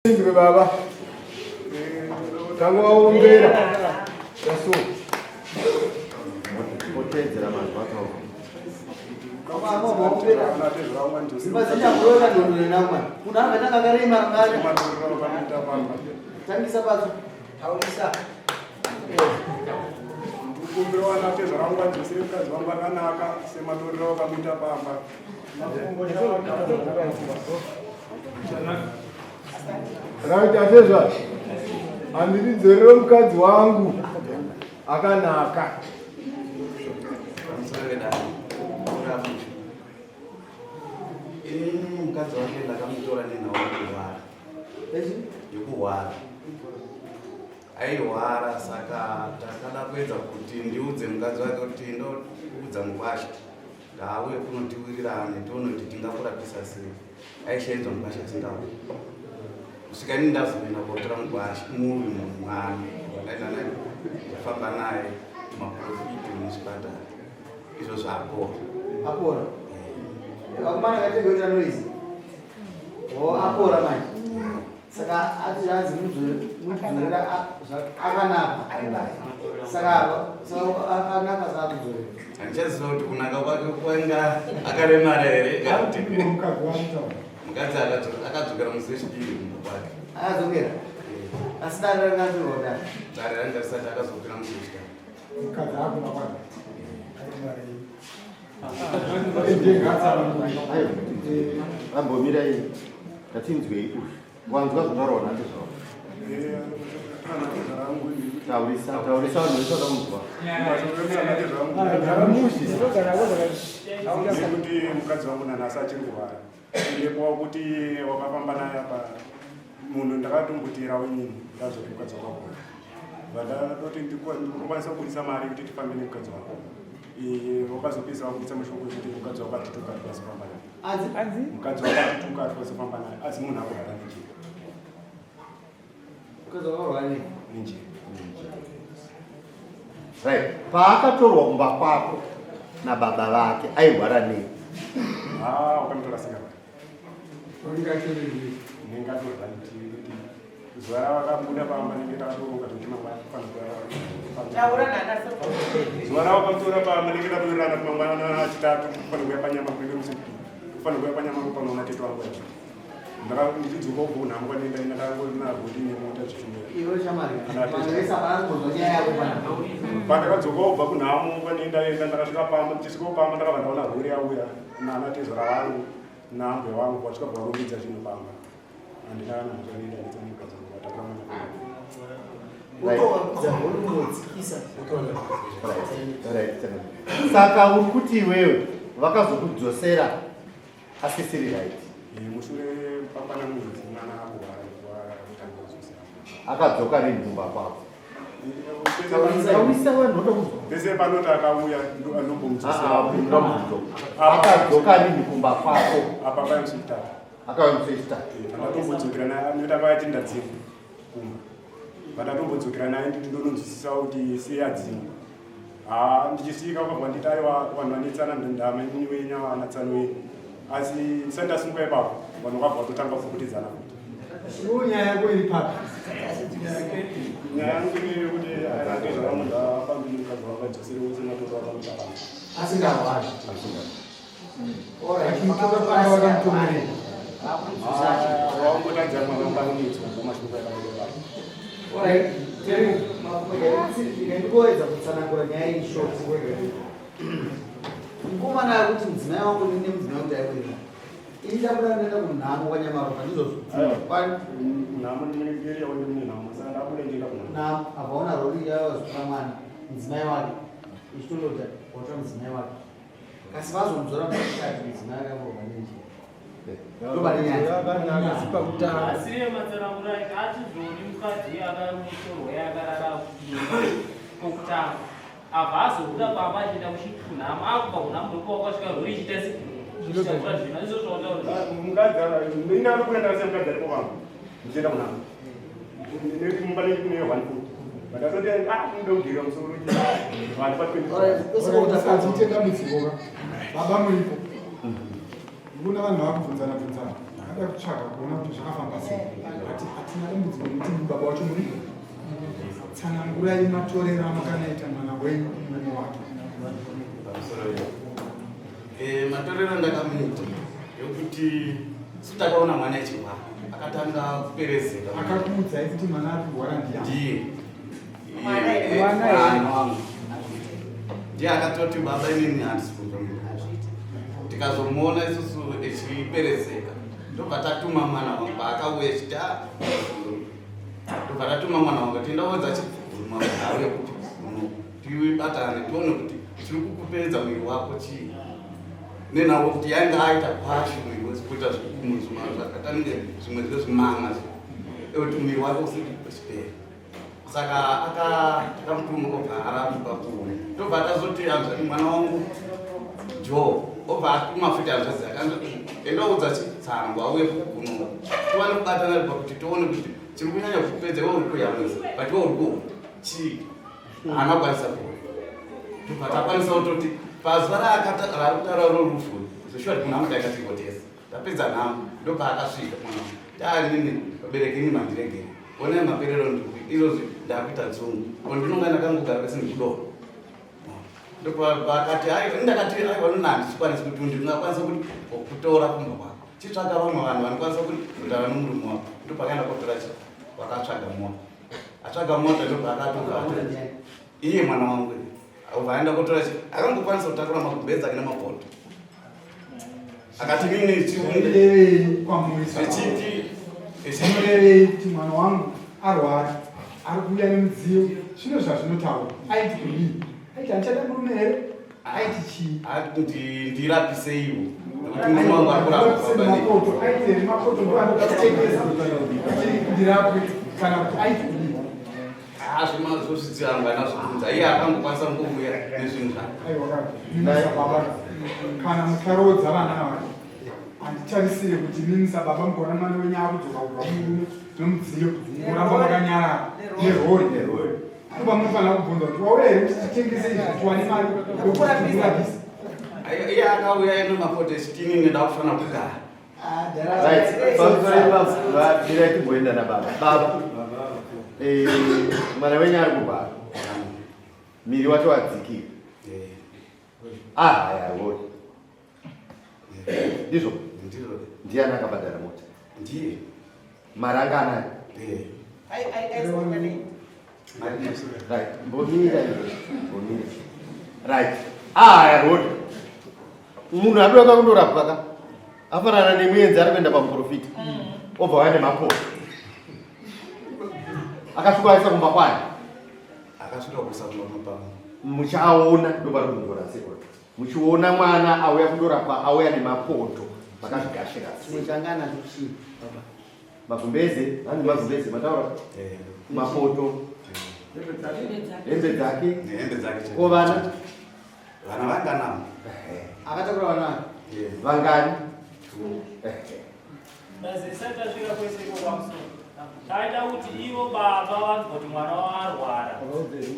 Ndwe baba. Tanga waombera. Yaso. Otedzera mazwi ataurwa. Tangisa pacho. Taurisa. Ndikumbira wana tezvara wangu adzosere mukadzi wangu akanaka sematorero akamuita pamba. Right, atezva handiridzorere mukadzi wangu akanaka. Inini mukadzi wake ndakamutora nenhau yekurwara yekurwara airwara saka takada kuedza kuti ndiudze mukadzi wake kuti ndoudza mukwasha Ngaauye kuno tiwirirane tione kuti tingakurapisa sei. Aishaidzwa mukwasha asingauyi. Kusvika ini ndazoenda kotora mukwasha muri mwana wandaenda naye kufamba naye maprofiti muzvipatara izvo zvaapora. Apora. Vakomana katengoita noise. Oh, apora manje. Saka ati hanzi mudzorera akanaka. Saka saka anaka saka kudzorera. Handichaziva kuti kunaka kwake kwanga akaremara here kana kuti mukadzi akadzokera musi wechipiri kumba kwake. Akadzokera. Asi dare ranga ririwo dare. Dare ranga risati akazokera musi wechitatu. Mukadzi akuma kwake. Vambomirai ngatinzwei uyu. Wanzwa zvataurwa natezvaro. Taurisa, taurisa vanhu vese vakunzwa. Nekuti mukadzi wangu nanhasi achiri kurwara ndipo kuti wakafamba naye apa munhu ndakatombotirawo inini ndazoti mukadzi wangu akura vandatoti ndikwanisa kubudisa mari kuti tifambe nemukadzi wangu wakazopedzisa wakubudisa mashoko ekuti mukadzi wako atituka atikwanisa kufamba naye. Anzi? Mukadzi wako atituka atikwanisa kufamba naye asi munhu akurwara nenjira. Mukadzi wako akurwara nei? Nenjira. Right. Paakatorwa kumba kwako nababa vake airwara nei? Ah, wakamutora singarwari. Ndingatorwa kuti zuva ravakabuda pamba nenge tatoronga kuti mangwana zuva ravakamutora pamba nenge tatowirirana kuti mangwana chitatu kufanira kuuya panyama kunenge musi kufanira kuuya panyama kupanoona tete wangu yacho ndichidzoka kubva kunhamo kwanenda ndakangonarodi nemota zvichumira. Iwe shamari. Vanhu vese havana kumbonzwa nyaya yako pana. Pandakadzoka kubva kunhamo kwanenda enda ndakasvika pamba ndichisvika pamba ndakabva ndaona rori yauya nana tezvara vangu naambuya vangu vasvika bvarumbidza zvinhu pamba handina kana mhosva nenda nditsa mukadzi wangu vatakura mwana. Utovakwidza rori unotsikisa. Right. Saka uri kuti iwewe vakazokudzosera asisiri right. Mushure papana mwedzi mwana akurwara kutanga kudzosera. Akadzoka rini kumba kwako? Taurisa vanhu voda kunzwa. Pese panoti akauya ndombomudzosera. Akadzoka rini kumba kwako? Apa paya musi wechitatu. Akauya musi wechitatu. Andatombodzokera naye nekuti akauya ati ndadzingwa kumba. Vandatombodzokera naye nditi ndononzwisisa kuti sei adzingwa. Ha ndichisvika kwabva nditi aiwa vanhu vanetsana ndama inini wenya vanatsano wenyu. Asi ndisati ndasimuka ipapo vanhu vakabva vatotanga kupfukutidzana futi. Iwo nyaya yako iri papi? Nyaya yangu ndeyekuti atezvara munhu afambi nemukadzi wangu adzosere wose matora akamuita pamba. Asingarwari. Vachimutora pamba vakamutomerei. Wangotadza mwana mbanetswa ndomashoko yakanyorwa. Alright. Ndikuedza kutsanangura nyaya iyi short. Mukomana ari kuti mudzimai wangu ndine mudzimai wangu taiwirirana. Ini ndabuda ndaenda kunhamo kwaNyamaropa ndizvozvo. Nhamo ndinenge yawo ndine nhamo saka ndabuda ndienda kunhamo. Nhamo abvaona rori yavazotora mwana mudzimai wake ichitondota watora mudzimai wake. Kasi vazomudzora muchitatu mudzimai wake avorwa nenjira. Ndobane nyaya. Asi matsanangura atizoni mukadzi akamutorwa yakarara kokutanga abva azobuda pamba achienda kuchikunhamo akubva kunhamo ndokwakasvika rori ichiita se ichitakura zvinhu izvo zvawataura. Mukadzi ini anobuda ndakasiya mukadzi aripo pamba ndichienda kunhamo. Nekuti mumba nenge kune one foot. But ndakatoti ah ndinoda kugirira musoro vanhu pa 20. Alright, pese pautafadza. Ite dambudziko ka. Baba muripo. Ndikuona vanhu vakubvunzana bvunzana. Tada kutsvaga kuona kuti zvakafamba sei, but hatina dambudziko nekuti baba wacho muri tsanangurai matorero amakanaita mwana wenyu murume wake. Eh, matorero ndakamuita yokuti sitakaona mwana echirwara akatanga kuperezeka. Akakuudzai kuti mwana ari kurwara ndiani? Ndiye. Mwana wangu ndiye akatoti baba inini handisi kunzwa munhu. Tikazomuona isusu echiperezeka ndobva tatuma mwana wangu paakauya echiti ah, ndobva tatuma mwana wangu tindaudza chibvuma auye kuti tibatane tione kuti chiri kukupedza mwiri wako chii nenhau kuti yainge aita kwashi mwiri wese kuita zvikumuzuma zvakatange zvimwe zvezvimanga ekuti mwiri wake usiti uchipera. Saka takamutuma obva aramba kuuya, ndobva tazoti hanzvadzi mwana wangu Joe obva atuma futi hanzvadzi yake endaudza chitsango auye kuno tiwane kubatana pakuti tione kuti chiri kunyanya kupedza iwe uri kuyamwisa but iwe uri kuona chii haana kukwanisa kuona. Ndobva takwanisa kutoti pazuva raari kutaura rorufu zveshuwa kunhamo taikatikotesa tapedza nhamo ndobva akasvika mwana wangu taanini vabereki ini mandiregere onai maperero ndikuti izvozvi ndakuita dzungu ko ndinonga ndakangogara pese ndikudonha. Ndopakati aiwa ndakati aiwa nona handichikwanisi kuti ndingakwanisa kuti kutora kumba kwako chitsvaga vamwe vanhu vanokwanisa kuti kutaura nomurume wako. Ndopakaenda kotora chi vakatsvaga mota atsvaga mota ndobva akatobva iye mwana wangu obva aenda kotora chi akangokwanisa kutakura magumbezi ake nemapoto akati mini chiurevei kwamuri zvechiti zvinorevei kuti mwana wangu arwara ari kuuya nemudziyo zvino zvazvinotaura aiti kudii aiti handichada murume here aiti chii ndirapiseiwo nekuti murume wangu ari kurapwa baba nei. Makoto aiti here makoto ndo anoda kutengesa kuti ndirapwe kana kuti aiti kudii? Zvimazvozvidzirangwa nazvobvunza iye akangokwanisa kungouya nezvinhu zvake. Aiwa kana mimisa baba kana mukaroodza vana ava handitarisire kuti mimisa baba mukaona mwana wenyu akudzoka kubva murume nomudziyo muramba makanyarara nerori kuba munofanira kubvunza kuti wauya here kuti titengese izvi tiwane mari yokuti timurapise. Iye akauya ene mapoto echiti inini ndoda kufanira kugara. Right. Pamusoro ipapo, mirai timboenda nababa. Baba, mwana wenyu ari kurwara. Miri wacho wadzikira. Haya, rori. Ndizvo? Ndizvo. Ndiani akabhadhara mota? Ndiye. Mari anga anayo? Right. Mbomira iwe. Mbomira. Right. Haya, rori. Munhu adoka kundorapwa ka? Afanana nemuenzi ari kuenda pamuprofita. Obva waenda nemapoto. Akasvika aisa kumba kwayo. Akasvika kuisa kumba kwavo. Muchaona ndopari kundora sekuru. Muchiona mwana auya kundorapwa auya nemapoto makazvigashira. Chimwe changa anacho chii baba? Magumbeze, hanzi magumbeze mataura? Mapoto. Hembe dzake. Nehembe dzake. Ko vana? Vana vanganamo. Akatakura vana vake? Vangani? Mazisa tasvika kwese iko kwamusoro. Taida kuti ivo baba vanzwa kuti mwana wavo arwara.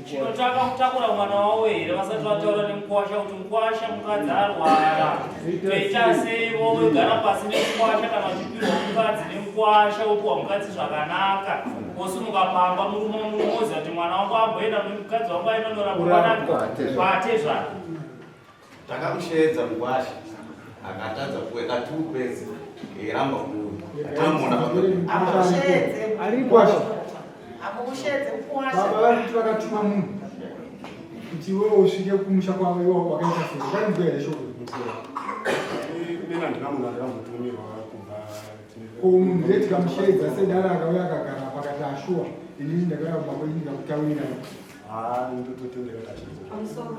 Chinotanga kutakura mwana wavo here vasati vataura nemukwasha kuti mukwasha mukadzi arwara. Toita sei ivo vogara pasi nemukwasha kana vachipirwa mukadzi nemukwasha wopiwa mukadzi zvakanaka. Wosimuka pamba murume murume woziva kuti mwana wangu amboenda mukadzi wangu aenda norapwa kwatezvara. Takamusheedza mukwasha akatadza kuenda tukwese eiramba kuuya. Tamuona pamberi. Baba vari kuti vakatuma munhu kuti iwewe usvike kumusha kwavo iwe wakaita sei? Wakarinzwa here shoko? Mina handina munhu andakambotumirwa kubva Ko munhu ye tikamusheedza sedare akauya akagara pakati ashuwa inini ndakauya kumba kwenyu ndikakutaurirai. Haa ndototendera kuti ashedza. Pamusoro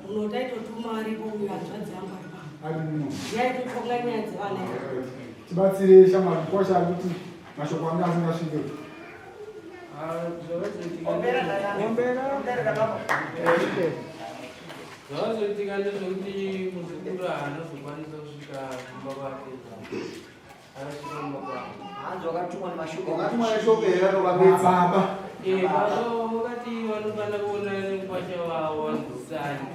munhu taitotuma aripo uyu hanzvadzi yangu ari pano. Ari muno. Yaitotonga nyaya dzevana. Tibatsire shamwari mukosha ari kuti mashoko anga asingasvike. Zvakazoitika ndezvekuti muzukuru haana kuzokwanisa kusvika kumba kwake. Akasvika kumba kwake. Hanzi wakatumwa nemashoko. Wakatumwa neshoko here akavapedza? Baba. Baba vakati vanofanira kuonana nemukwasha wavo vanzwisisane.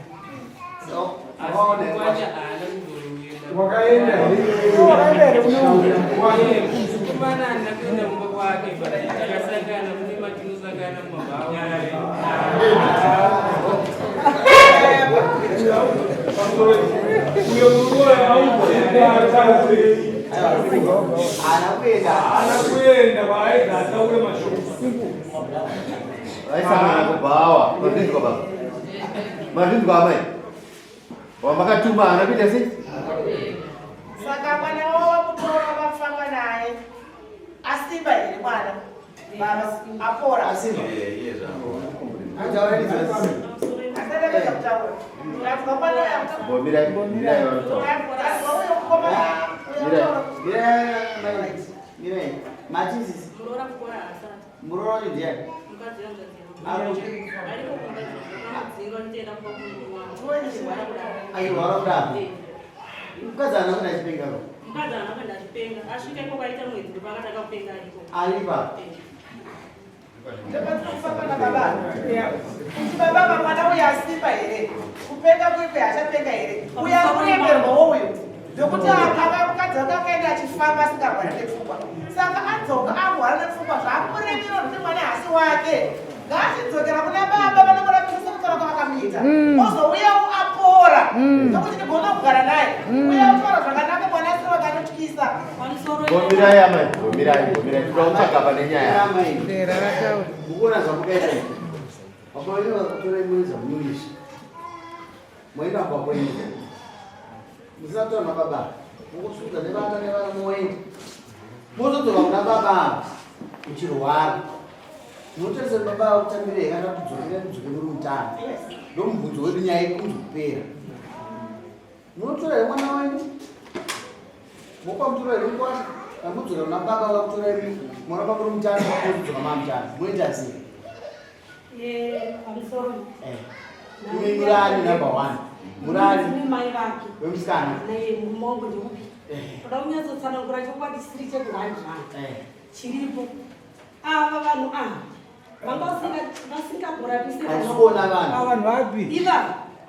Asi mukwasha haana kuzoenda. Wakaenda Wakaenda here here? Mukomana handina kuenda kumba kwake, but takasangana kune matinosangana mumabhawa. Uyo murume auzi Haana kuenda. Haana kuenda kwaaida ataure mashoko. Vaisangana kubhawa. Mazvinzwa baba. Mazvinzwa amai. Wamakatuma haana kuita sei? Saka mwana wavo vamutora vafamba naye asimba here mwana? Baba apora. Asimba. Eh, iye zvako. Asareveza kutaura. Kurapwa mwana Mbomirai, mirai vanotaura. kurapwa uyo mukomana uyo Mirai, mirai. Mati sisi. Muroora mukora haasati. Muroora wacho ndiani? Mukadzi hanzvadzi yangu. Ari Ariko kumba akamudzinga nditenda kumba kumurume wangu. Achirwara kudaro. Achirwara kudaro. Eh. Mukadzi haana kuenda achipenga ro. Mukadzi haana kuenda achipenga. Asvika ikoko aita mwedzi ndopakatanga kupenga ariko. Aripa. Eh. Ndopatiri kufamba nababa. Kuti baba va mwana uyu asimba here? Kupenga kwekwe achapenga here? Uyu ari kuremerwawo uyu. Ndokuti aka mukadzi wake akaenda achifamba asingarwari nepfungwa. Saka adzoka arwara nepfungwa zvakuremera kuti mwana haasi wake. Ngaachidzokera kuna baba vanomurapisa sekutaura kwavakamuita. Ozouyawo apora. Ndokuti ndigone kugara naye. Uya ataura zvakanaka mwana asiri wake anotyisa. Pamusoro Mbomirai amai, mbomirai, mbomirai. Tinoda kutsvaga pane nyaya. Amai. Mukuona zvamukaita izvi. Baba venyu vakatora imwe zvamunoisha. Moenda kumba kwenyu. Musina kutaura nababa. Mokusudza nevana nevana moenda. Mozodzoka kuna baba uchirwara. Munotarisa kuti baba vakutambirei kana kudzokera kudzoke muri mutano. Ndomubvunzo wedu nyaya ikunzi kupera. Munotora here mwana wenyu? Mopa mutora here mukwasha? Kana mudzoka kuna baba vakutorai mwana baba muri mutano mozodzoka mamutano. Moita sei? Eh, pamusoro. Eh. Imi murari number one. Murari Ndine mai vake. wemusikana. Naye murume wangu ndeupi? Eh. Toda kunyatsotsanangura chokwadi chisiri chekuhwandirana. Eh. Chiripo. Ava vanhu ava vanga vasingagorapise Handisi kuona vanhu. Vanhu vapi? Iva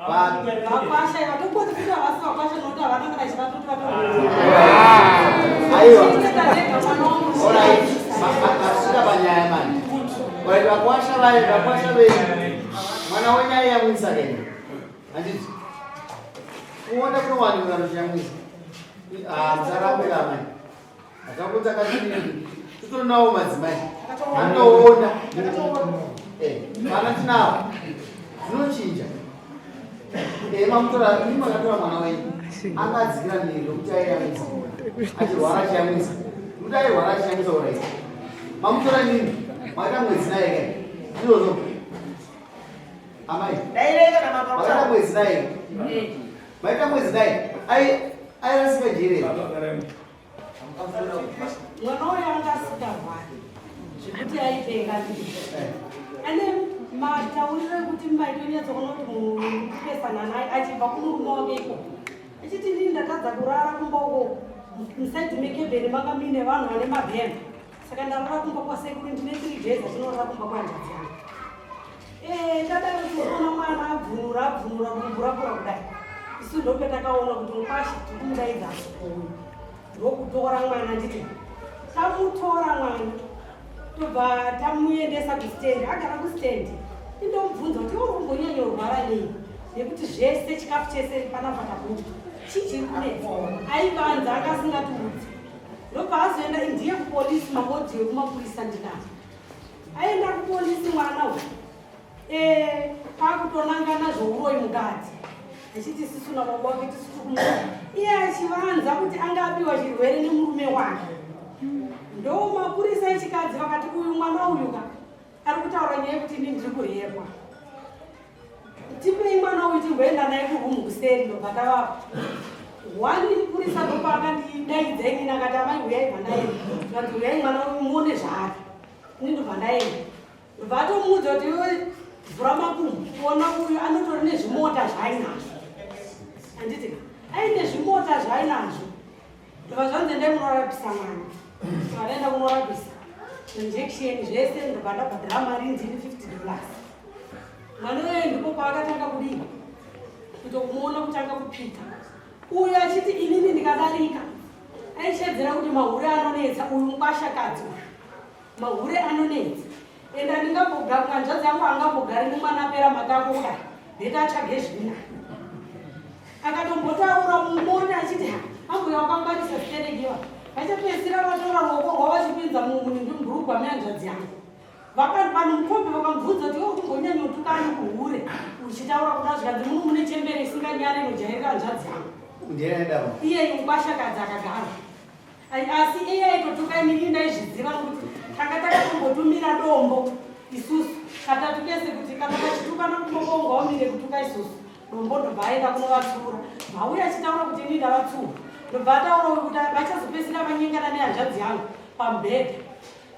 Vapi. vakwasha iva tongoti kuti havasi vakwasha nokuti havana kana chivatoti Aiwa. vatotega mwana wangu. Alright. Masvika panyaya manje. Alright, vakwasha vaye, vakwasha venyu. Mwana wenyu aiyamwisa kene. Handiti? Kuona kunowanikwa kana Ah, musarambe amai. Atakuti akati titorinawo madzimai. Anoona. Eh, vana tinawo. Zvinochinja. Eh, mamutora, imi makatora mwana wenyu. Akadzikira miri nokuti aiyamwisa. Achirwara achiyamwisa. Nokuti airwara achiyamwisa alright. Mamutora nini? Makaita mwedzi naye kai. Ndizvozvo. Amai. Dairei kana Makaita makautaura. mwedzi naye. Maita mwedzi naye. Ai airasika jere. Mwana uyu anga asingarwari zvekuti aipenga ndizvo. Ane matauriro ekuti maitonyatsoona kuti munhu kupesana naye achibva kumurume wake ikoko. Achiti ndini ndatadza kurara kumba uko musaidhi mekebheni manga muine vanhu vane mabhemba. Saka ndarara kumba kwasekuru ndine 3 days achinorara kumba kwehanzvadzi yangu. Eh, tadai kuona mwana abvunura abvunura kumburakura kudai. Isu ndopetakaona kuti mukwasha tiri kumudaidza asikuuya. Ndokutora mwana nditi tamutora mwana tobva tamuendesa kustendi agara kustendi indomubvunza kuti iwe uri kumbonyanya kurwara nei nekuti zvese chikafu chese panapa takudya chii chiri kunetsa aivanza anga asingatiudzi ndobva azoenda ndiye kupolisi maaudio ekumapurisa ndinazo aenda kupolisi mwana uyu Eh, pakutonangana zvouroyi mukadzi achiti sisu nababa wake tisu tiri kumuda iye achivanza kuti anga apiwa chirwere nemurume wake ndo mapurisa echikadzi vakati uyu mwana uyu ka ari kutaura nyaya yekuti ini ndiri kurepwa tipei mwana uyu timboenda naye kurumu kuseri ndobva tavapa one mupurisa ndopaakandidaidza inini akati amai huyai bva ndaenda ndikati huyai mwana uyu muone zvaari ini ndobva ndaenda ndobva atomuudza kuti iwe vhura makumbo kuona uyu anotori nezvimota zvaainazvo handiti ka aine zvimota zvaainazvo ndobva zvanzi endai munorapisa mwana vadaenda kunorapisa injection zvese ndobva ndabhadhara mari ndini $50 mwana uyoyo ndipo paakatanga kudii kutokumuona kutanga kupika. Uyu achiti inini ndikadarika aishedzera kuti mahure anonetsa uyu mukwashakadzi uyu mahure anonetsa ende andingambogara hanzvadzi yangu angambogari nemwana apera matako kudai ndeti atsvage zvina akatombotaura mumota achiti ambuya wakangwarisa ziterekiwa vachapedzisira vatora ruoko rwavachipinza mubhurugwa mehanzvadzi yangu Vanhu mukombe vakamubvunza kuti iwe kumbonyanyotukani kuhure uchitaura kuda zvikanzi muno mune chembere isinganyare inojairira hanzvadzi yangu. Iye mukwashakadzi akagara. Asi iye aitotuka inini ndaizviziva nokuti tanga takatombotumira dombo isusu katatu kese kuti kana vachitukana kumbobonga wamire kutuka isusu dombo ndobva aenda kunovatsiura mauya achitaura kuti ini ndavatsiura ndobva ataura kuti vachazopedzisira vanyengana nehanzvadzi yangu pamubhedha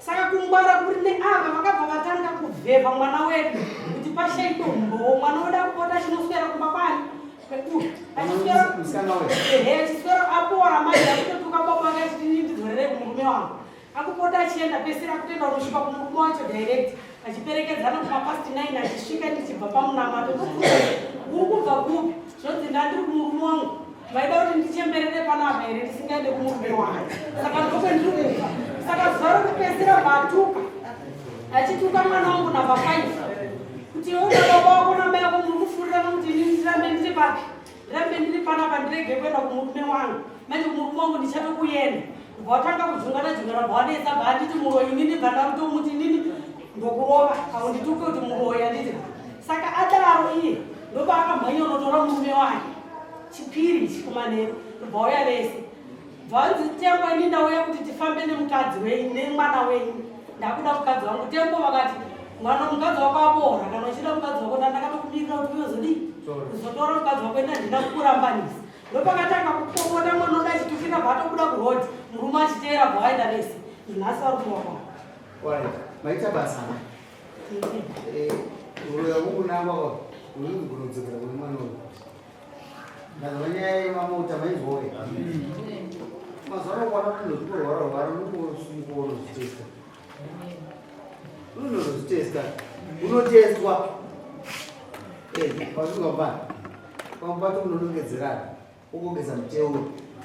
Saka kungwara kuri neava vakabva vatanga kuvhevha mwana wedu kuti pashaikwe umbowo. Mwana wedu akupota achinoswera kumba kwani kweuyu achiswera ehe achiswera apora manje akutotuka baba vake achiti ini ndidzorerei kumurume wangu akupota achienda pesera akutoenda kunosvika kumurume wacho direct achiperekedzana kumapast 9 achisvika ndichibva pamunamato uri kubva kupi zvonzi ndandiri kumurume wangu Vaida kuti ndichemberere panapa here ndisingaende kumurume wangu. Saka ndokwe ndiri kubva. Saka zuva rekupedzisira vatuka. Achituka mwana wangu namba 5. Kuti iwe una baba wako namai yako muri kufurirana kuti inini ndirambe ndiri papi. Ndirambe ndiri panapa ndirege kuenda kumurume wangu. Manje kumurume wangu ndichatokuyenda. Ndobva watanga kujungana jungana bva wanetsa bva anditi muroyi inini bva ndakutomuti inini ndokurova. Haundituke kuti muroyi anditi. Saka adaro iye ndopaakamhanya unotora murume wake. Chipiri ichi kumanheru ndobva wauya vese bvanzi Tembo ini ndauya kuti tifambe nemukadzi wenyu nemwana wenyu ndakuda mukadzi wangu Tembo vakati mwana mukadzi wako apora kana uchida mukadzi wako ndandakatokumirira kuti uyozodii kuzotora mukadzi wako ini handina kukurambanisa ndopakatanga kupopota mwana oda achitukira bva atobuda kuroad murume achiteera bva waenda vese nhasi vari kumba kwavo maita basa uroya kukunangwa unodzokera kune mwana uyu Ndazwa nyaya yemamota mainzwawo here? Mazuva ano kwana kuti ndochitorwara rwara unongosumuka unozvitesta. Unozvitesta. Unotestwa. Eh, pazvinhu pambani. Pamwe pacho unonongedzerana. Wogogeza muteuro.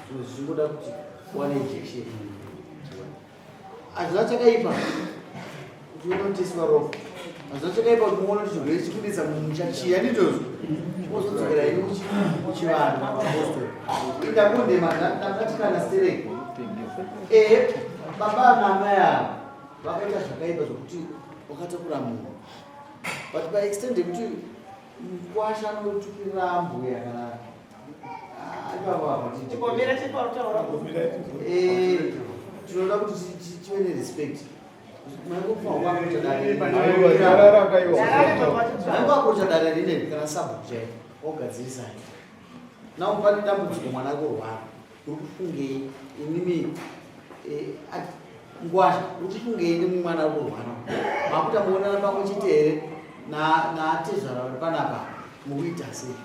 Zvimwe zvichingoda kuti uwane injection. Hazvina chakaipa kuti unoteswa ropa. Hazvina chakaipa kuti muone kuti chirwere chikunetsa mumusha chii handizvozvo. Wozodzokera imi kuchivanhu mapostori. Inda kundema ndabatikana stereki. Ehe baba naamai ava vakaita zvakaipa zvokuti wakatakura munhu. But by extent yekuti mukwasha anotukirira ambuya kana Eh, tinoda kuti tive nerespect maingwakuita dare rineri kana sabhuku chaiyo ogadzirisai now pane dambudziko mwana akurwara uri kufungei imimi eh, ngwasha uri kufungei nemumwana ari kurwara makuta muonana pamwe chete here naatezvara vari panapa mukuita sei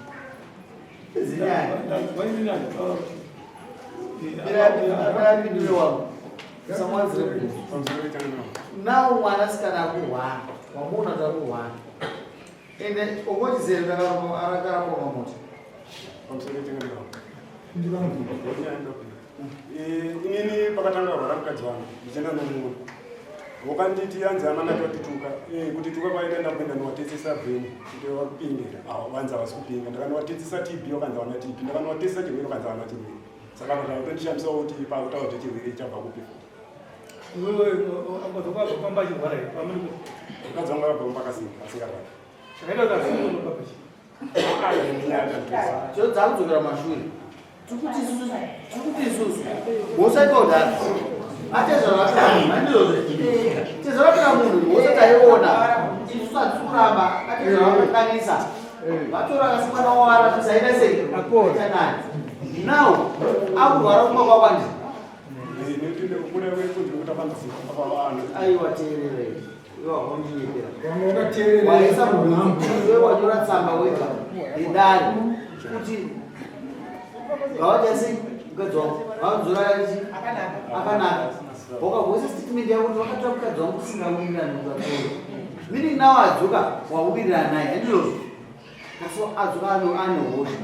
Now mwanasikana akurwara wamuona kuti akurwara ende okochizere akaramba mamota Inini pakatanga rwara mukadzi wangu ndichienda nomuona wakanditi anzi amana totituka eh, kutituka kwaita ndakuenda nowatesesa brain kuti vakupingira awa vanzi havasi kupinga ndakanovatesesa tb vakanzi havana tb ndakanovatesesa chirwere vakanzi havana chirwere saka apa zvakutondishamisawo kuti pakutaura zvechirwere chabva kupi mukadzi wangu akabva kumba akasimba asingarwari Dzakudzokera mashure tikuti isusu mhosva ikaudhara atezvara vatora munhu handizvozve tezvara vatora munhu mhosva taiona isusu hatisi kuramba atezvara vakanganisa vatora kasi mwana wawara tisaita sei aita nani now akurwara kumba kwakwandi aiwa teererei Waisa iwe wanyora tsamba wega yedare kuti ngawachasi mukadzi wangu vamudzora yachi akanaka wakagoisa statement yako kuti vakatora mukadzi wangu tisingawirirani kuti vatore meaning now adzoka wawirirana naye handizvozvo asi adzoka ane hosha.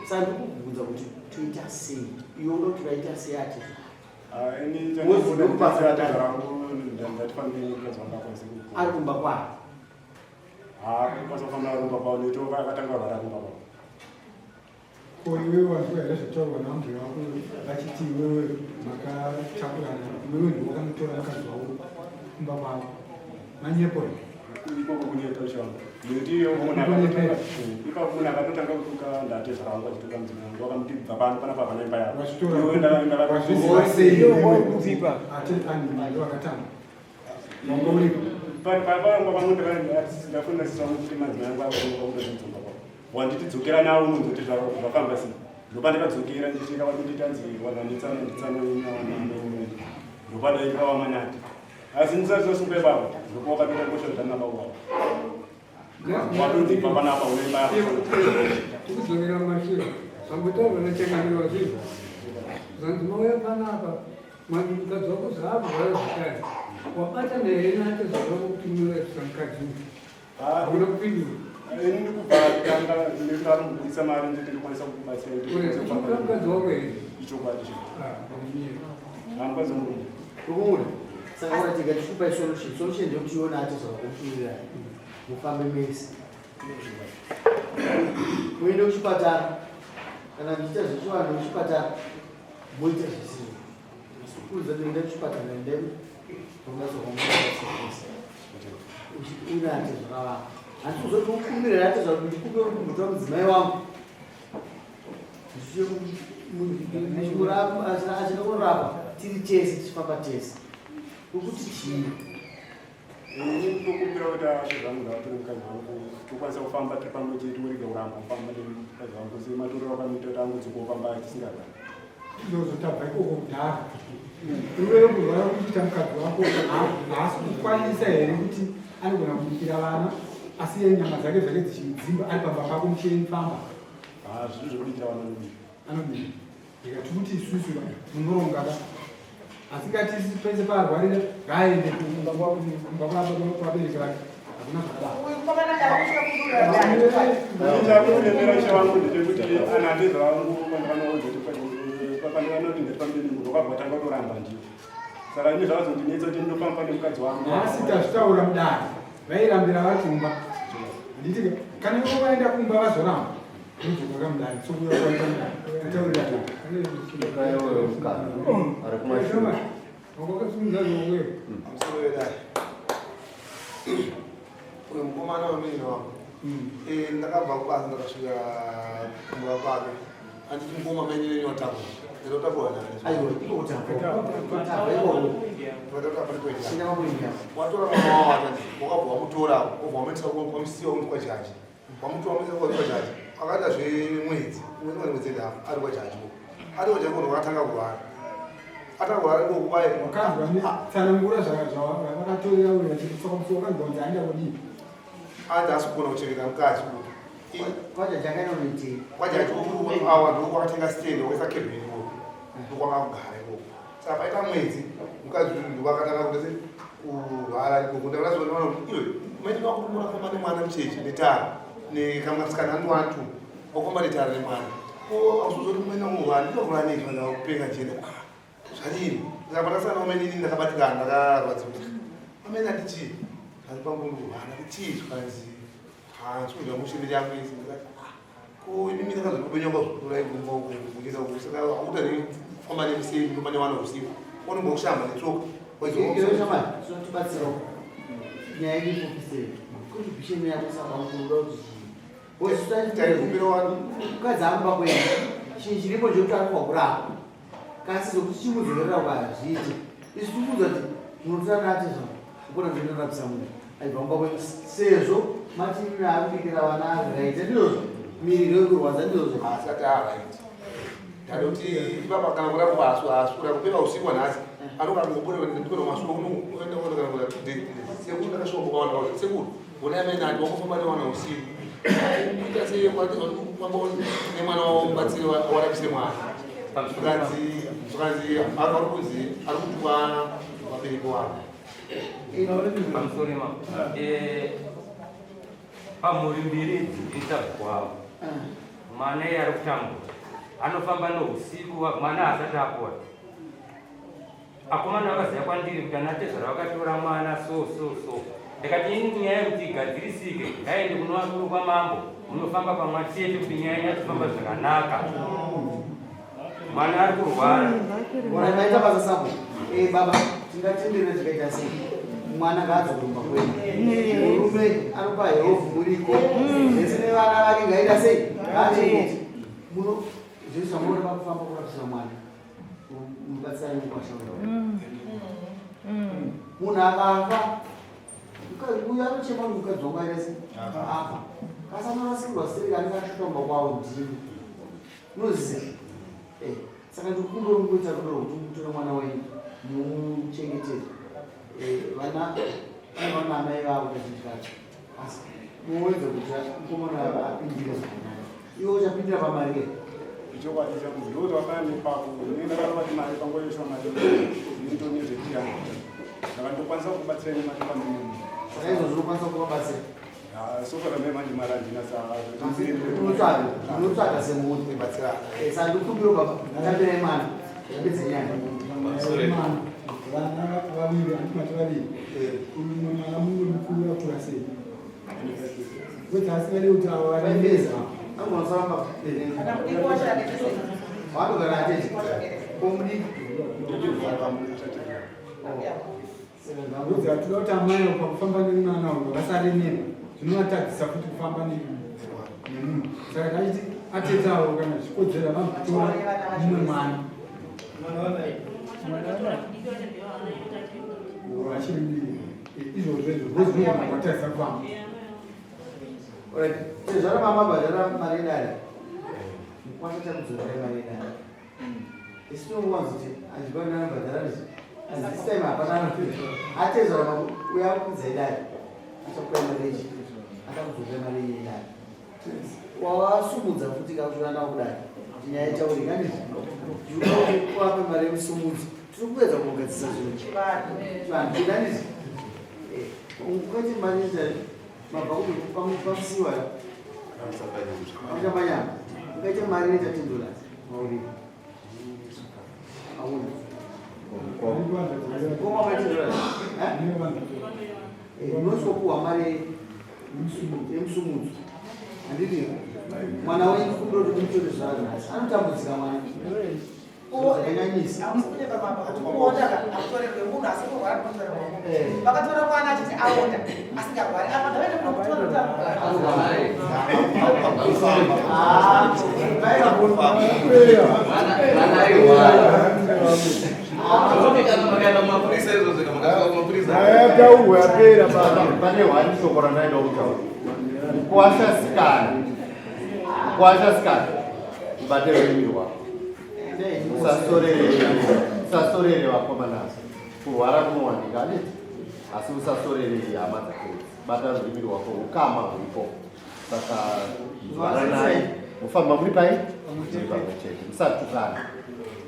Saka ndikubvunza kuti toita sei? Iwe unoda kuti vaita sei atezvara? Ah, ini Wozi ndokupasa atezvara wangu ndatifambire mukadzi wangu akwanise ku- Ari kumba kwake. Ah, kukwanisa kufamba ari kumba kwavo nekuti akatanga kurwara kumba kwavo. Ko iwewe wanzwa here zvataurwa naambuya wako vachiti iwewe makatakurana iwewe ndiwe wakamutora mukadzi wavo kumba kwavo manyepo here? Ikoko kunyepa changu. Nekuti iyo munhu akatotanga ipapo munhu akatotanga kutuka ndatezvara wangu achituka mudzimai wangu akamuti bva pano panapa hapana imba yako. Wazvitora Iwe ndaka- wazviziva sei iwewe kuti ate ani ndiwe wakatanga wanga uripo Pangwa pamwe ndafonera sisi vangu kuti madzimai angu akutodzonga kwavo. Wanditi dzokera nawo unonzoti zvafamba sei. Ndopandakadzokera ndichisvika vakunditi anzi wananditsana nditsana ndopadaika wamanyati. Asi ndisati ndasungwa ipapo ndopawakatoita kosha zvanaba wavo. Watonzi bva panapa unoimba yako. Tikudzokera mumashure zvambotaurwa nachangamiro zvivo zvanzi mauya panapa mwana mukadzi wako zvaakurwara zvakare wabatana here nate zvavako kuti munorapisa mukadzi uyu hakuna kupindura. Ini ndikubva tanga ndiri kubudisa mari nditi ndikwanisa kukubatsira kuti Uri kuchukura mukadzi wako here? Ichokwadi cho. Ah, ndinyepa. Mukadzi murume. Ukuona? Saka ora tega tichikupai solution. Solution ndeyekuti iwe naatezvara kukuwirirana. Mufambe mese. Muende kuchipatara. Kana muchiita zvechivanhu kuchipatara, moita zvisizvo. Kuudza kuti enda kuchipatara endai ungazohomesa. Una atezvara vako. Handisi kuzoti ukumbire atezvara kuti ndikumbire kuti kumbotora mudzimai wangu. Achida kurapa tiri tese tichifamba tese. Ukuti chii? Ini ndinokumbira kuti atezvara vangu ngavatore mukadzi wangu tokwanisa kufamba tiri pamwe chete worega kuramba kufamba nemukadzi wangu sematorero akanoita kuti angodzokawo pamba tisingarwari. Ndozotabva ikoko kudhara. Iwewe kurwara kuita mukadzi wako haasi kukwanisa here kuti anogona kubikira vana asi iye nyama dzake dzake dzichimudzimba ari pamba pako muchienifamba? Ah, zvinhu zvekubikira vana anobika. Anobika. Ndikati kuti isusu munoronga ka asi ngati pese paarwarira ngaaende kumba kwabereki vake hakuna zvakadaro. Uyu mukomana kana kusvika kudura dare. Chakuremera ishe wangu ndechekuti ana atezvara vangu pandakanoudza kuti pandakanoti ndifambe nemunhu wakabva watanga kutoramba ndiwo. Saka ini zvakazondinetsa kuti ndinofamba nemukadzi wangu. Nhasi tazvitaura mudare vairambira vari kumba handiti kana ivo vaenda kumba vazoramba ndodzoka kamudare sokuya kwaita mudare tataurira Ari kumashure. Wakasimudza ruoko. Musoro wedare. Uyu mukomana wemunin'ina wangu. Ndakabva kubasa ndakasvika kumba kwake. Anditi mukoma mainini wenyu watakura. Ndinotakura naye. Aiwa, iko kutamba. Kutamba ikoko. Sina makuinda. Watora mwana wavo atati wakabva wamutora wobva wamuendesa wamusiya wamuti kwajaji. Wamutora wamuendesa kwajaji. Akaita zvemwedzi, mwedzi mwedzi mwedzi hafu ari kwajaji. Ari kwajaji kono wakatanga kurwara. Atanga kurwara ikoko kwaye. Wakanzwa tsanangura zvavakatorera uyo vachikutsvaka musi wakanzwa kunzi aenda kudii? Anzi asi kugona kuchengeta mukadzi uyu. Kwajaji akaenda kunoitei? Kwajaji awa ndokwakatenga stand wakaisa cabin ikoko. Ndokwakagara ikoko. Saka paita mwedzi mukadzi uyu ndokwakatanga kuita kurwara ikoko. Ndakanazoona kuti iwe maitiro ako murafamba nemwana mucheche netara nekamwasikana andi one two wakufamba netara nemwana. Ko ausuzoti mwena urwara ndinorwara nei kana kupenga jena. Ah zvadini? Saka pandakasangana namai inini ndakabatikana ndakarwadziwa. Amene ati chii? Zvanzi pangu ndikurwara ndati chii zvikanzi hanzi kudya mushe miri yangu yese ndikati ah ko imimi ndakazopenya kwazvokura kumba uku kuchida uku saka akuta kufamba nemusei ndofamba newana usiku unobva kushamba netsoka Iwe shamwari, zvinotibatsirawo. Nyaya yedu ifokisei. Contribution yako saka unoda kuti chii? Taikumbira wani. Mukadzi akuba kuenda. Chinhu chiripo ndechekuti ari kurapa. Kasi zokuti chimudzorera kwa hazviiti. Isu tikuudza kuti munotora nati zva. Ukona ndinorapisa munhu. Aibva kumba kwenyu sezvo mati imi akubikira vana ari right. Ndizvozvo. Miriro yekurwadza ndizvozvo. Asati aright. Ndadoti ipapa kana kurapwa asu asu kurapwa usiku wanhasi anoka ngobuda ndikona masuo uno unoenda kuona kana kuda sekuru ndakasvika kumba kwana sekuru Ona amene ati wakufamba newana usiku. Kuita sei kwamba nemwana wavo mubatsiri warapise mwana. Zvikanzi zvikanzi ari kunzi ari kutukwa vabereki wavo. Pamusoro ma. Pamhuri mbiri idzi nditazwavo. Mwana iye ari kutambura, anofamba nousiku, mwana haasati apora. Akomana vakaziva kwandiri kuti ana tezvara vakatora mwana so so so. Ndikati ini nyaya yekuti igadzirisike ngaende kunovakuru kwamambo munofamba pamwa chete kuti nyaya inyatsofamba zvakanaka. Mwana ari kurwara. Ona maita basa sabo. Eh baba, tingatendere tikaita sei? Mwana ngaadzoke kumba kwedu. Murume anopa health muriko. Zvese nevana vake ngaita sei? Ngaachengete. Muno zvese zvamunoda pakufamba kurapisa mwana. Mubatsirane mukwasha wedu. Munhu akafa uyo anochema kuti mukadzi wangu aita sei? Afa. Kasi anorasikirwa sei anenge ashuta kumba kwavo ndini. Unoziva? Eh, saka ndikukumbira kungoita rudo rwekuti mutore mwana wenyu mumuchengetedze. Eh, vana vana amai vavo kazhinji kacho. Asi muwedze kuti mukomana apindire zvakanaka. Iwe uchapindira pamari here? Ichokwadi changu ndoti wakana nepapo unoenda vanovati mari panguva yeshuwa mari nditone zvekuyanga saka ndokwanisa kubatsira nemari pamene. Saka izvozvo unokwanisa kuvabatsira? Sokora mai manje mari handina unotsvaga unotsvaga semunhu eh, saka ndikumbiro baba atambirai mwana apedze nyaya vana vaviri handimati vaviri eh. umwe mwana mumwe mukuru akura sei kuti asingadi kuti avo varemeza angonosaramba vanogara atete komudiki Ngozi hatida kuti amai avo pakufamba nemwana uyo vasaremerwa zvinovatadzisa futi kufamba nemunhu saka tachiti atete avo kana zvichikodzera vambotora mumwe mwana achiri mudiki izvozvo izvo ndozvinogona kuvatadzisa kufamba. Sezvara mama bhadhara mari yedare mukwasha chakudzorera mari yedare Isu tinongowanza kuti handikwanira anobhadhara izvi. Asi this time hapana anopinda. Atezvara mako uya akupinza idare. Achakupa mari yechi. Achakudzorera mari yedare. Wawasumudza futi kakutora nawo kudare. Kuti nyaya itaurike handiti? Ndinoda kuti uvape mari yemusumudzo. Tiri kuedza kugadzisa zvinhu. Chivanhu chedu handiti? Eh, ukaite mari yedare mabva kupi pamusiwa. Pamusapanyama. Ukaite mari inoita $10. Unozopuwa mari yemusumudzo handiti mwana wenyu kumbira kuti mutore zvaro anotambudzika mwana zvakanyanyisa vakatora mwana achiti aonda asingarwari apa ndavaenda kunokutora Yataurwa yapera baba. Pane hwani shoko randaida kutaura. Kukwasha sikana. Kukwasha sikana. Ubate rurimi rwako. Usasorere usasorere vakomana. Kurwara kunowanika handiti? Asi usasorere hama dzako. Bata rurimi rwako ukama huripo. Saka zvaranai. Mufamba muri pai? Muri pamwe chete. Musatukana.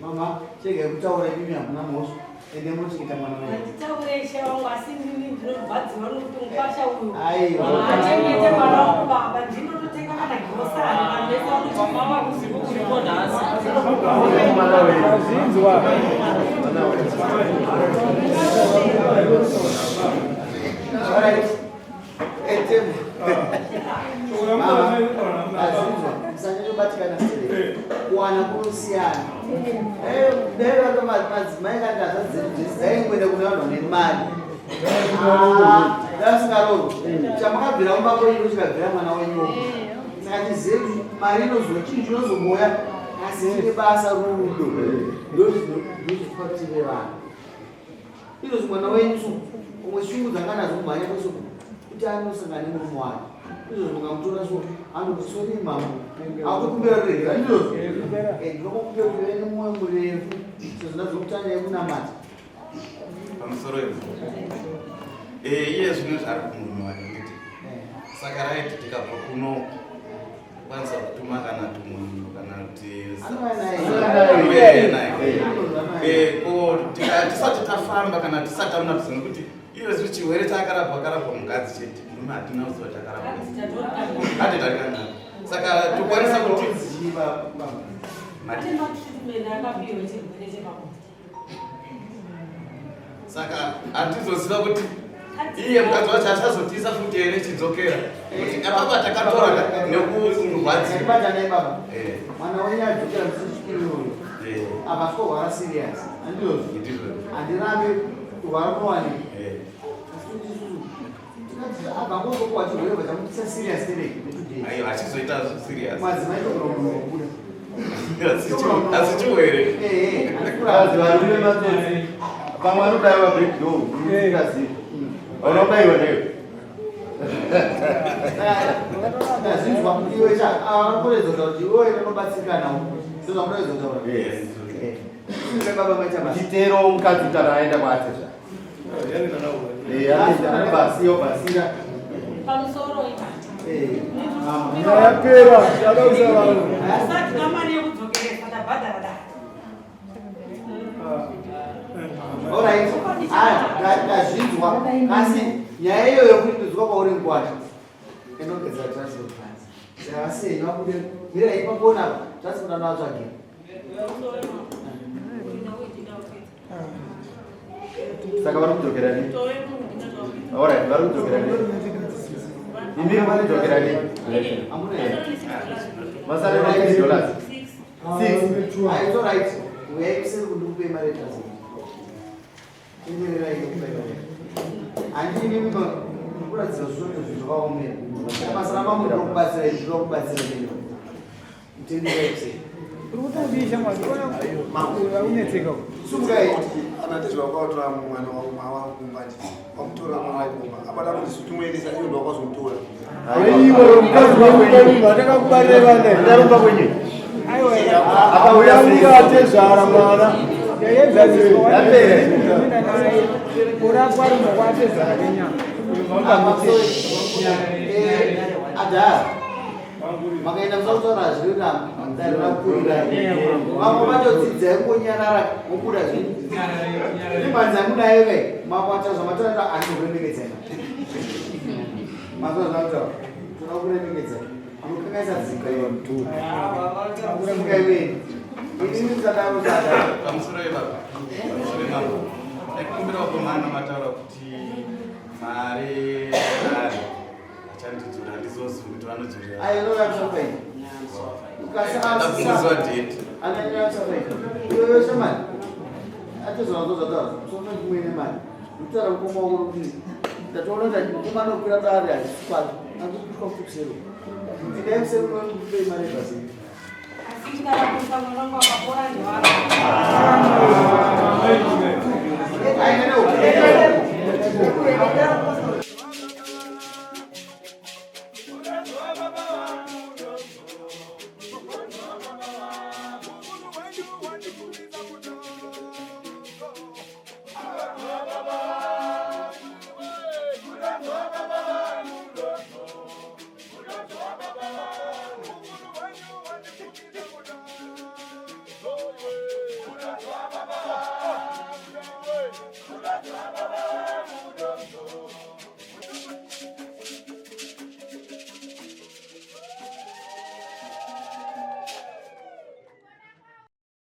Mama, chegai kutaura imimi hamuna mhosva. Ende munochengeta mwana wenyu. Handitaure ishe wangu asi ndini ndinorwadziwa nokuti mukwasha uyu Aiwa. achengete mwana wangu baba ndinototenga kana girosari vanhu vese Mama kuzivo kuripo nhasi. Mwana wenyu. Mwana wenyu. Alright. Etemu. Mama, azinzwa. Musanyanyobatikana sere. Kuwana kunosiyana. Eh, dai vanga madzimai kana hanzvadzi dzedu dzese dzaingoenda kune vanhu vane mari. Ah, dai vasingaroorwi. Chamakabvira kumba kwenyu chikabvira mwana wenyu. Saka tizive kuti mari inozo chinhu chinozomboya asi tine basa rudo. Ndozvinotipa kuti tive vanhu. Izvozvi mwana wenyu so umwe shungu dzanga nadzo kumhanya kwese uku kuti anosangana nemurume wake. Izvozvi mukamutora so anokuti sorry mambo. Akutokumbira ruregerero ndizvozvo. Eh, ndinokumbira kuti uve nemwoyo murefu sezvo ndazokutanya yekunamata. Pamusoro ipo. Eh, iye zvino zvaari kumurume wake nditi. Saka right tikabva kuno kwanisa kutuma kana tumunhu kana kuti ko tisati tafamba kana tisati taona kuziva nekuti iyo zvi chirwere chaakarapwa akarapwa mukadzi chete murume hatina kuziva chakarapwa ati tarikana. Saka tokwanisa kuti Ate matreatment akapiwa chirwere chepabonde. Saka hatizoziva kuti iye mukadzi wacho achazotiisa futi here chidzokera kuti apapa takatora nekurwadziwa. Batanai baba. Mwana wenyu adzokera musi wechipiri uyu. Apa sikorwara serious. Handizvo? Handirambi kurwara kunowanikwa. Asi kuti isusu tikati abva koko wachirwere vachamutisa serious tereki netoday. Aiwa achizoita serious. Madzimai togona kunobuda. Asi chiwere. Kazi varume matsotsi. Pamwe anobaiwa break door. Usingazivi. Hauna kubaiwa newe. Ndazvinzwa iwe cha anokuredza kuti iwe unobatsirikana ndozvamunoedza kutaura. Imi baba maita basa. Chitero mukadzi kana aenda kwaatezva. Eh, basi yo basira. Pamusoro ibata. Yapera, yadauza vanhu. Asati namari yekudzokeresa tabhadhara dai. Alright. Ah, ndazvinzwa. Asi nyaya iyoyo kuti ndinzwa kwauri ngwasha. Inopedza transport funds. Saka sei vabude mira ipapo na transport anoatsvagira. Saka vari kudzokera nei? Alright, vari kudzokera nei? Imi vari kudzokera nei? Masara ma dollars. Six. Ah, it's alright. Uyai kuseri kundikupe mari yetransport. Tendererai ndikupe mari. Handini mimi ndikuratidza zvose zvinhu zvakaomera. Basa ramangu ndinokubatsira izvi ndinokubatsira nini. Tendererai kuseri. Uri kutodisha mwana, unetseka. Sumukai. Anatezva wakatora mwana wangu kumba nditi wamutora mwana wangu kumba apana kuti tumuendesa iyo ndo wakazomutora. Iwe mukadzi wangu kwenyu atakakubarira vana. Ndarumba kwenyu. Akauya atezvara mwana. Yapera. Kurapwa rumwe kwatezvara kenyama. Adhara. Makaenda musakutaura zviri nami. Dare rakurira. Vamwe vatodzidza kungonyarara vobuda zvinhu. Imhanza munayo ve makwata zvamataura anokuremekedzai. Mazuva zvamataura. Toda kuremekedzai. Unokanganisa dzimba iwe muturu. Simuka iwe. Inini musadaro sadaro. Pamusoro yebaba. Pamusoro yemambo. Ndaikumbirawo komana mataura kuti mari ari achandidzora handizozivi kuti vanodzorera. Ayo ndoyatsvakai. Ndakungoziva date. Iwewe shamani. Atozva zvataura. Usafana kumwene mari. Ndikutaura mukoma wako kuti ndatoona kuti mukoma anokwira dare hazvisi kwake. Andikuitwa kuti kusero. Ndidai kusero ndikupei mari yebhasi. Asi tikarapisa mwana wangu akapora ndewako. Ai, no, no.